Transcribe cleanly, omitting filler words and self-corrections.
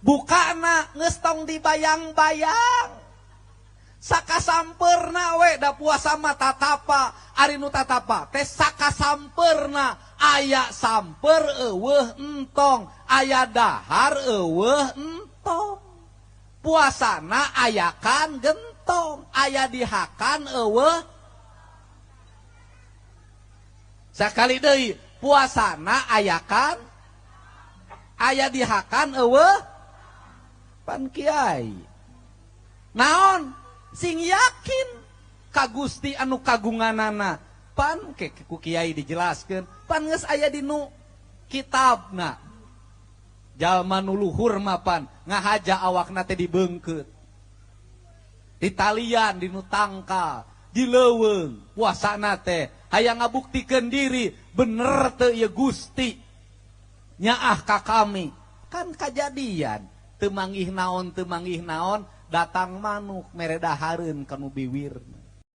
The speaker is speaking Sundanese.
Bukana geus tong dibayang-bayang. Sakasampeurna we da puasa mah tatapa, ari nu tatapa teh sakasampeurna aya samper eueuh entong, aya dahar eueuh entong. Puasana ayakan gentong, aya dihakan eueuh. Sakali deui puasana ayakan aya dihakan eueuh pan kiai. Naon? Sing yakin ka Gusti anu kagunganana. Pan ke ku kiai dijelaskeun, pan geus aya dinu kitabna. Jalma nu luhur mah pan ngahaja awakna teh dibeungkeut. Ditalian dinu tangkal, dileuweung puasana teh hayang ngabuktikeun diri bener teu ieu Gusti nyaah ka kami. Kan kajadian teu manggih naon teu manggih naon datang manuk mere dahareun ka nu biwirna.